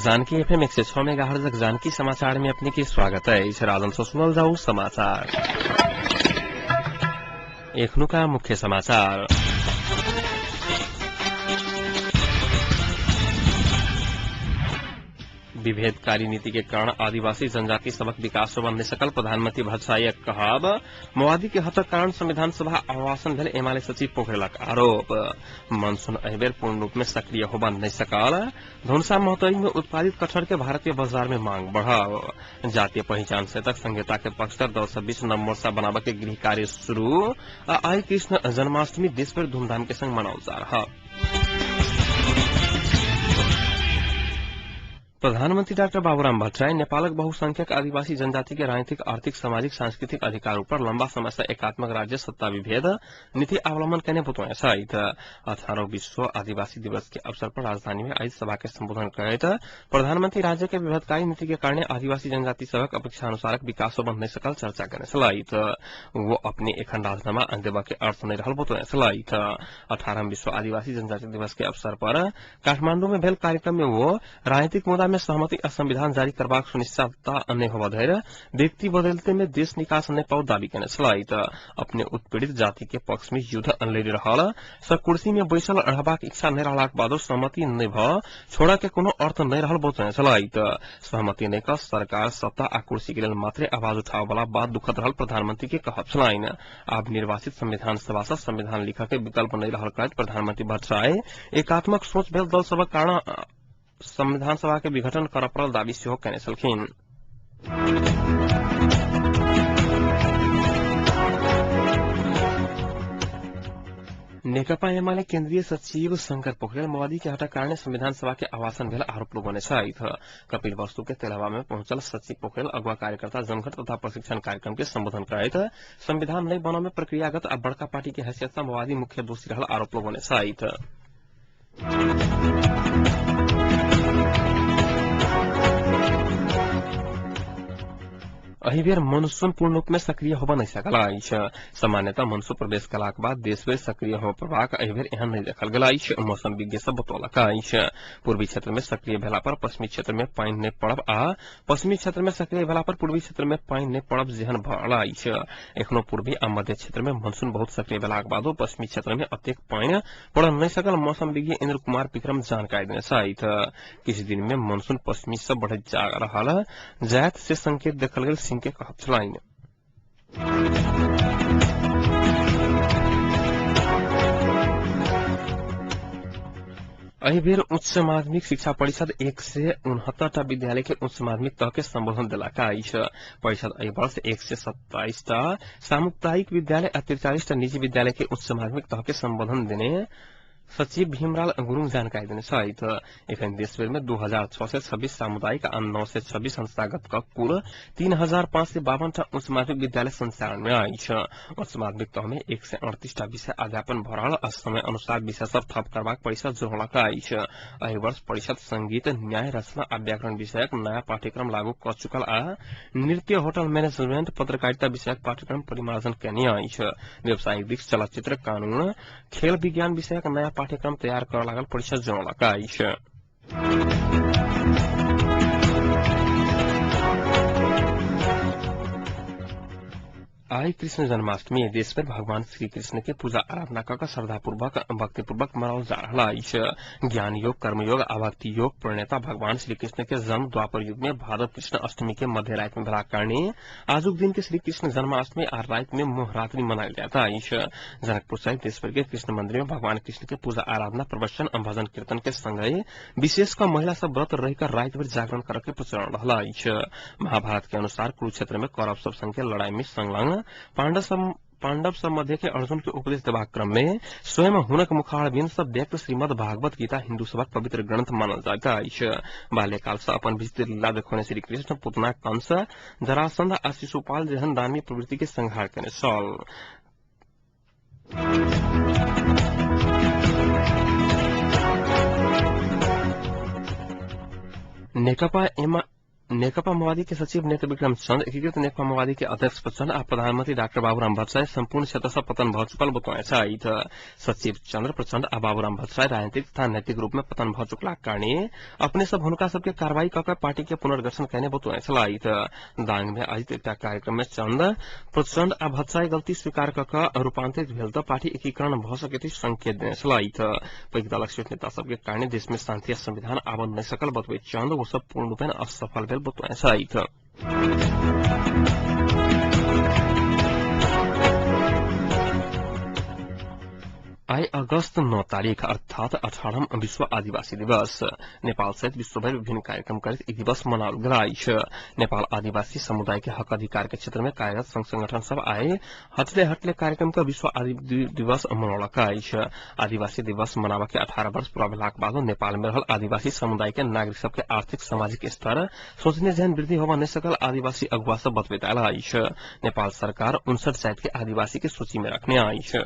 Janaki FM 106 megahertz Janaki समाचार में अपने के स्वागत है। इस राजन से सुनल जाऊ समाचार। एखनुका मुख्य समाचार। विभेदकारी नीति के कारण आदिवासी जनजाति सबक विकास होबा नहि सकल प्रधानमंत्री भट्टराईक कहब। माओवादी के हटक कारण संविधान सभा आह्वान भेल एमाले सचिव पोखरेलक आरोप। मानसून एहि बेर पूर्ण रूप में सक्रिय होबा नहि सकल। धनुषा महोत्तरी में उत्पादित कटहर के भारतीय बाजार में मांग बढ़ल। जातीय पहिचान सहितक संहिता के पक्षधर दल सब बीच नव मोर्चा बनाबऽ के गृह कार्य शुरू। आ आई कृष्ण जन्माष्टमी देशभर धूमधाम के संग मनाओल जा रहा। प्रधानमंत्री डाक्टर बाबूराम भट्टराई नेपालक बहुसंख्यक आदिवासी जनजाति के राजनीतिक, आर्थिक, सामाजिक, सांस्कृतिक अधिकार ऊपर लंबा समय से एकात्मक राज्य सत्ता विभेद नीति अवलंबन करने बतौने छथि। 18 विश्व आदिवासी दिवस के अवसर पर राजधानी में आयोजित सभा के संबोधन करैत प्रधानमंत्री राज्य के विभेदकारी नीति के कारण आदिवासी जनजाति सभक अपेक्षा अनुसारक विकास बन नहीं सकल चर्चा करने छलथि। वो अपने एखन राजीनामा देबऽ के अर्थ नहीं रहल बतौने छलथि। 18 विश्व आदिवासी जनजाति दिवस के अवसर पर काठमांडू में भेल कार्यक्रम में वो राजनीतिक मुद्दा में सहमति आ संविधान जारी करबाक सुनिश्चितता नहि होबऽ धरि व्यक्ति बदलते में देश निकास नहि पाओ दावी केने छलथि। अपने उत्पीड़ित जाति के पक्ष में युद्ध लड़ि रहल स कुर्सी में बैसल रहबाक इच्छा नहि रहलाक बादो सहमति नहि भऽ छोड़ऽ के कोनो अर्थ नहि रहल बतौने छलथि। सहमति नहि कऽ सरकार सत्ता आ कुर्सी के लेल मात्रे आवाज उठाबऽ वाला बात दुखद रहल प्रधानमंत्री के कहब छलनि। आब निर्वाचित संविधान सभा सँ संविधान लिखऽ के विकल्प नहि रहल कहैत प्रधानमंत्री भट्टराई एकात्मक सोच भेल दल सभक कारण संविधान सभा के विघटन करऽ पड़ल दावी सेहो केने छलखिन। नेकपा एमाले केन्द्रीय सचिव शंकर पोखरेल माओवादी के हटक कारण संविधान सभा के आवासन भेल आरोप लगौने छथि। कपिल वस्तु के तेलहवा में पहुंचल सचिव पोखरेल अगुवा कार्यकर्ता जमघट तथा प्रशिक्षण कार्यक्रम के संबोधन करैत संविधान नहि बनऽ में प्रक्रियागत आ बड़का पार्टी के हैसियत सँ माओवादी मुख्य दोषी रहल आरोप लगौने छथि। एहि बेर मनसून पूर्ण रूप में सक्रिय होबऽ नहि सकल अछि। सामान्यतः मनसून प्रवेश कलाक बाद देशभरि सक्रिय होबऽ पड़बाक एहि बेर एहन नहि देखल गेल अछि, मौसम विज्ञ सब बतौलक अछि। पूर्वी क्षेत्र में सक्रिय भेला पर पश्चिमी क्षेत्र में पानि नहि पड़ब आ पश्चिमी क्षेत्र में सक्रिय भेला पर पूर्वी क्षेत्र में पानि नहि पड़ब जेहन भऽ रहल अछि। एखनो पूर्वी आ मध्य क्षेत्र में मनसून बहुत सक्रिय भेलाक बादो पश्चिमी क्षेत्र में अतेक पानि पड़ल नहि सकल मौसम विज्ञ इंद्र कुमार विक्रम जानकारी देने छथि। किछु दिन में मानसून पश्चिमी सँ बढ़ैत जा रहल जायत से संकेत देखल गेल सिंह के कहब छलनि। एहि बेर उच्च माध्यमिक शिक्षा परिषद 169 टा विद्यालय के उच्च माध्यमिक तह के संबोधन देलक अछि। परिषद एहि वर्ष 127 टा सामुदायिक विद्यालय आ 43 टा निजी विद्यालय के उच्च माध्यमिक तह के संबोधन देने सचिव भीमराल गुरूङ जानकारी देने छथि। एखन देशभरि में 2626 सामुदायिक आ 926 संस्थागत क कुल 3552 टा उच्च माध्यमिक विद्यालय संचालन में अछि। उच्च माध्यमिक तह में 138 टा विषय अध्यापन भऽ रहल आ समय अनुसार विषय सब थप करबाक परिषद जोड़लक अछि। एहि वर्ष परिषद संगीत, न्याय, रचना आ व्याकरण विषयक नया पाठ्यक्रम लागू कऽ चुकल आ नृत्य, होटल मैनेजमेंट, पत्रकारिता विषयक पाठ्यक्रम परिमार्जन केने अछि। व्यावसायिक दिस चलचित्र, कानून, खेल विज्ञान विषयक नया पाठ्यक्रम तैयार करऽ लागल परिषद जनौलक अछि। आई कृष्ण जन्माष्टमी देशभर भगवान श्री कृष्ण के पूजा आराधना कऽ कऽ श्रद्धापूर्वक भक्तिपूर्वक मनाओल जा रहल अछि। ज्ञान योग, कर्मयोग आ भक्ति योग प्रणेता भगवान श्री कृष्ण के जन्म द्वापर युग में भादव कृष्ण अष्टमी के मध्य राति में भेलाक कारणे आजुक दिन के श्री कृष्ण जन्माष्टमी आ राति में मोहरात्रि मनायल जाइत अछि। जनकपुर सहित देशभर के कृष्ण मंदिर में भगवान कृष्ण के पूजा आराधना, प्रवचन, भजन कीर्तन के संगहि विशेष कऽ महिला सब व्रत रहि कऽ राति भरि जागरण करऽ के प्रचलन रहल अछि। महाभारत के अनुसार कुरुक्षेत्र में कौरव सब संग के लड़ाई में संलग्न पांडव सब मध्य के अर्जुन के उपदेश देबाक क्रम में स्वयं हुनक मुखारबिंद सँ व्यक्त श्रीमद् भागवत गीता हिन्दू सभक पवित्र ग्रंथ मानल जाइत अछि। बाल्यकाल सँ अपन विचित्र लीला देखौने श्री कृष्ण पुतना, कंस, जरासंध आ शिशुपाल जेहन दानवीय प्रवृत्ति के संहार केने छल। नेकपा माओवादी के सचिव नेत्र विक्रम चन्द एकीकृत नेकपा माओवादी के अध्यक्ष प्रचण्ड आ प्रधानमंत्री डाक्टर बाबूराम भट्टराई सम्पूर्ण क्षेत्र से पतन भ चुकल बतौने छथि। सचिव चन्द्र प्रचण्ड आ बाबूराम भट्टराई राजनीतिक तथा नैतिक रूप में पतन भ चुकलाक कारणे अपने सब हुनका सबके कार्रवाई क के पार्टी के पुनर्गठन कयने बतौने छलथि। दाङ में आयोजित एकटा कार्यक्रम में चन्द प्रचण्ड आ भट्टराई गलती स्वीकार क के रूपांतरित भेल त पार्टी एकीकरण भ सकैत संकेत देने छलथि। पैघ दलक शीर्ष नेता सबके कारणे देश में शान्ति आ संविधान आबऽ नहि सकल बतबैत चन्द ओ सब पूर्ण रूपेण असफल भेल बतौने छथि। आइ अगस्त 9 तारीख अर्थात 18 विश्व आदिवासी दिवस। नेपाल सहित विश्वभरि विभिन्न कार्यक्रम करैत ई दिवस मनाओल गेल अछि। नेपाल आदिवासी समुदाय के हक अधिकार के क्षेत्र में कार्यरत संघ संगठन सब आइ हटले हटले कार्यक्रम के विश्व आदिवासी दिवस मनौलक अछि। आदिवासी दिवस मनाबऽ के 18 वर्ष पूरा भेलाक बादो नेपाल में रहल आदिवासी समुदाय के नागरिक सबके आर्थिक सामाजिक स्तर सोचने जेहन वृद्धि होबऽ नहि सकल आदिवासी अगुवा सब बतबैत आयल अछि। नेपाल सरकार 59 जाति के आदिवासी के सूची में रखने अछि।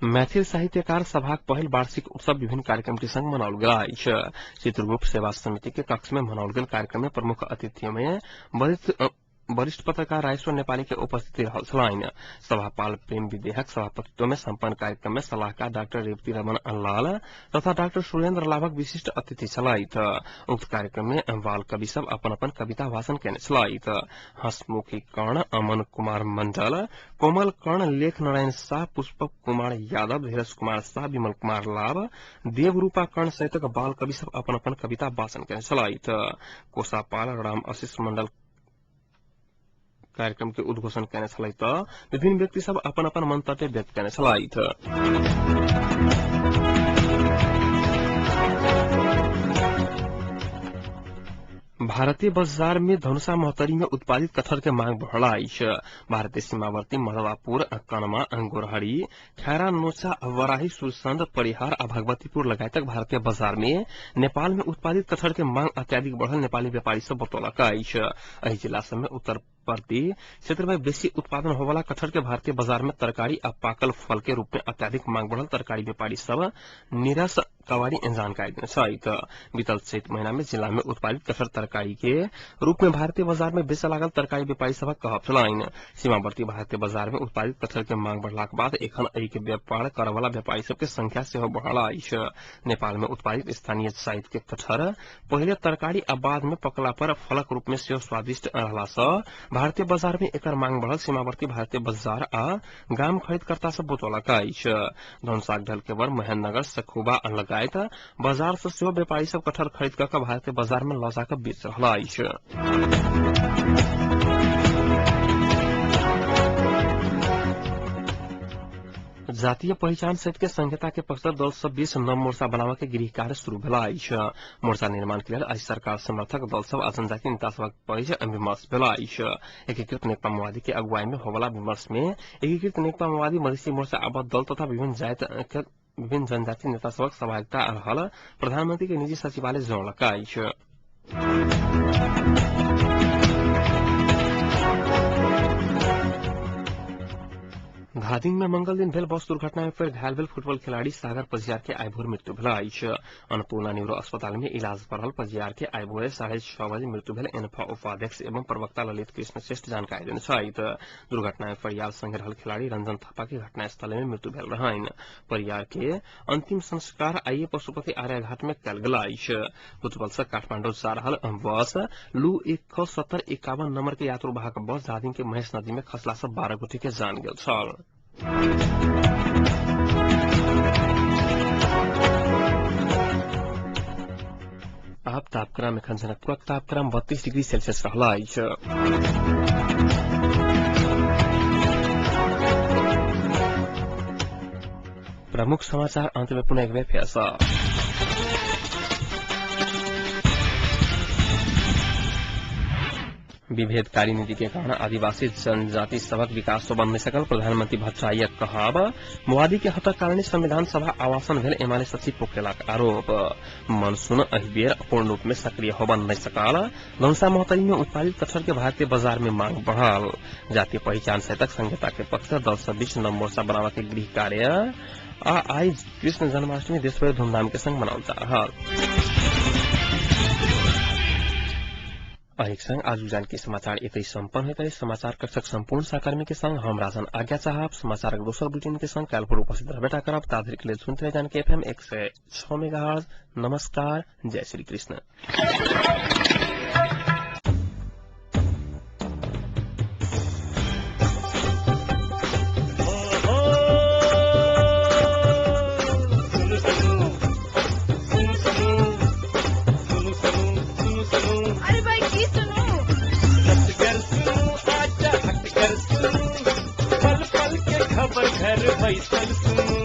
मैथिल साहित्यकार सभाक पहिल वार्षिक उत्सव विभिन्न कार्यक्रम के संग मनाओल गेल अछि। चित्रगुप्त सेवा समिति के कक्ष में मनाओल गेल कार्यक्रम में प्रमुख अतिथियों में वरिष्ठ पत्रकार राजेश्वर नेपाली के उपस्थिति रहल छलनि। सभापाल प्रेम विदेहक सभापतित्व में सम्पन्न कार्यक्रम में सलाहकार डाक्टर रेवती रमन लाल तथा डाक्टर सुरेन्द्र लाभक विशिष्ट अतिथि छलथि। उक्त कार्यक्रम में बाल कवि सब अपन अपन कविता भाषण केने छलथि। हंसमुखी कर्ण, अमन कुमार मंडल, कोमल कर्ण, लेख नारायण शाह, पुष्पक कुमार यादव, धीरज कुमार शाह, विमल कुमार लाभ, देवरूपा कर्ण सहितक बाल कवि सब अपन अपन कविता वाचन केने छलथि। कोषापाल राम आशीष मंडल कार्यक्रम के उद्घोषण केने छलथि त विभिन्न व्यक्ति सब अपन अपन मंतव्य व्यक्त केने छलथि। भारतीय बाजार में धनुषा महोत्तरी में उत्पादित कटहर के मांग बढ़ल अछि। भारतीय सीमावर्ती मधवापुर, कनमा, गोरहरी, खैरा, नोचा, वराही, सुरसंद, परिहार आ भगवतीपुर लगायतक भारतीय बाजार में नेपाल में उत्पादित कटहर के मांग अत्याधिक बढ़ल नेपाली व्यापारी सब बतौलक अछि। एहि जिला सब में उत्तर प्रति क्षेत्र में बेसी उत्पादन होवाला कटहर के भारतीय बाजार में तरकारी आ पाकल फल के रूप में अत्याधिक मांग बढ़ल तरकारी व्यापारी सब निरस कवारी जानकारी देने छथि। बीतल चैत महीना में जिला में उत्पादित कटहर तरकारी के रूप में भारतीय बाजार में बेचऽ लागल तरकारी व्यापारी सभक कहब छलनि। सीमावर्ती भारतीय बाजार में उत्पादित कटहर के मांग बढ़लाक बाद एखन एहि के व्यापार करऽवला व्यापारी सबके संख्या सेहो बढ़ल अछि। नेपाल में उत्पादित स्थानीय साइज के कटहर पहिले तरकारी आ बाद में पकला पर फलक रूप में सेहो स्वादिष्ट रहला सँ भारतीय बाजार में एकर मांग बढ़ल सीमावर्ती भारतीय बाजार आ गाम खरीदकर्ता सब बतौलक अछि। धनुषाक ढलकेवर, महेन्द्रनगर, सखुबा लगायत बाजार से सेहो व्यापारी सब कटहर खरीद कऽ भारतीय बाजार में लऽ जाकऽ बेच रहल अछि। जातीय पहिचान सहित के संहिता के पक्षधर दल सब बीच नव मोर्चा बनाबऽ के गृह कार्य शुरू भेल अछि। मोर्चा निर्माण के लेल आइ सरकार समर्थक दल सब आ जनजाति नेता सभक बीच विमर्श भेल अछि। एकीकृत नेकपा माओवादी के अगुवाई में होवला विमर्श में एकीकृत नेकपा माओवादी, मधेसी मोर्चा आबद्ध दल तथा विभिन्न जनजाति नेता सभक सहभागिता रहल प्रधानमंत्री के निजी सचिवालय जनौलक अछि। धादिङ में मंगल दिन भेल बस दुर्घटना में फेर घायल भेल फुटबॉल खिलाड़ी सागर पजियार के आइ भोर मृत्यु भेल अछि। अन्नपूर्णा न्यूरो अस्पताल में इलाज पर रहल पजियार के आइ भोरे 6:30 बजे मृत्यु भेल एनफा उपाध्यक्ष एवं प्रवक्ता ललित कृष्ण श्रेष्ठ जानकारी देने छथि। दुर्घटना में परियार संगे रहल खिलाड़ी रंजन थापा के घटनास्थल में मृत्यु भेल रहनि। परियार के अंतिम संस्कार आइए पशुपति आर्यघाट में कयल गेल अछि। बुटवल से काठमांडू जा रहल बस लू 17051 नंबर के यात्रुवाहक बस धादिङ के महेश नदी में खसला से 12 गोटे के जान गेल छल। आप तापक्रम एखन जनकपुरक तापक्रम 32 डिग्री सेल्सियस रहल अछि। प्रमुख समाचार अंत में पुनः एक बेर फेर सँ। विभेदकारी नीति के कारण आदिवासी जनजाति सभक विकास बन नहीं सकल प्रधानमंत्री भट्टराईक कहब। माओवादी के हतक कारण संविधान सभा आवासन भेल एमाले सचिव पोखरेलाक आरोप। मनसून एहि बेर पूर्ण रूप में सक्रिय होबन नहीं सकल। धनुषा महोत्तरी में उत्पादित कटहर के भारतीय बाजार में मांग बढ़ल। जातीय पहिचान सहितक संहिता के पक्ष दल सब बीच नव मोर्चा बनावे के गृह कार्य आ आई कृष्ण जन्माष्टमी देशभर धूमधाम के संग मनाओल जा रहल। अहिक संग आज जानकी समाचार एतै सम्पन्न होइत अछि। समाचार कक्षक सम्पूर्ण सहकर्मी के संग हम राजन आज्ञा चाहब। समाचारक दोसर बुलेटिन के संग काल्हि भोर उपस्थित रहबे करब। ताधरि के लेल सुनते रही जानकी एफएम 106 मेगाहर्ट्ज। नमस्कार, जय श्री कृष्ण। पल पल के खबर घर बैसल सुनू।